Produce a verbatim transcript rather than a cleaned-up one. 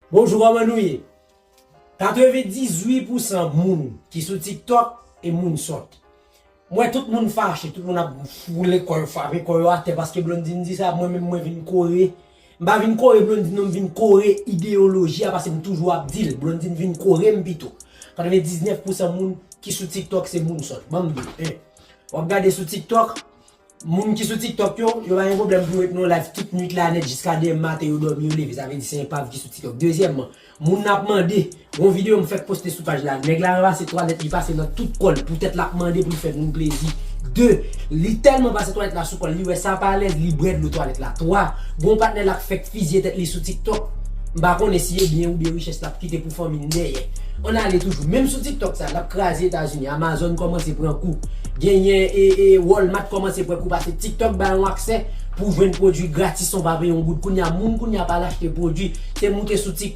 Bonjou, kòman nou ye? Katrevendizuit pousan moun ki sou TikTok e moun sòt. M wè tout moun fache, tout moun ap foule kò yo, frape kò yo atè paske Blondine di sa, mwen menm mwen vin kore. M pa vin kore Blondine non, m vin kore ideyoloji a paske m toujou ap di l. Blondine vin kore m pito. Katrevendiznèf pousan moun ki sou TikTok se moun sòt. Ban m di w, en. W ap gade sou TikTok, moun ki sou TikTok yo, yo pa gen pwoblèm pou yo ret nan live tout nwit la nèt jiska demen maten yo dòmi yo leve. Sa vle di se enpav ki sou TikTok. Dezyèmman, moun nan ap mande, gon videyo m fèk poste sou paj la. Nèg la ranmase twalèt, li pase nan tout kò l. Poutèt l ap mande pou l fè moun plezi. De, li tèlman pase twalèt la sou kò l, li wè sa pa alèz, li bwè dlo twalèt la. Twa, gon patnè l ak fèk fizye tèt li sou TikTok. M pa konnen si e byen oubyen richès l ap kite pou fanmi n dèyè. Ann ale toujou. Menm sou TikTok sa, l ap kraze Etazini. Amazon kòmanse pran kou. Genyen e, e Walmart kòmanse pran kou paske TikTok ba yon aksè pou jwenn pwodui gratis san w pa peye yon goud. Kounye a, moun kounye a pa al achte pwodui. Se moute sou TikTok.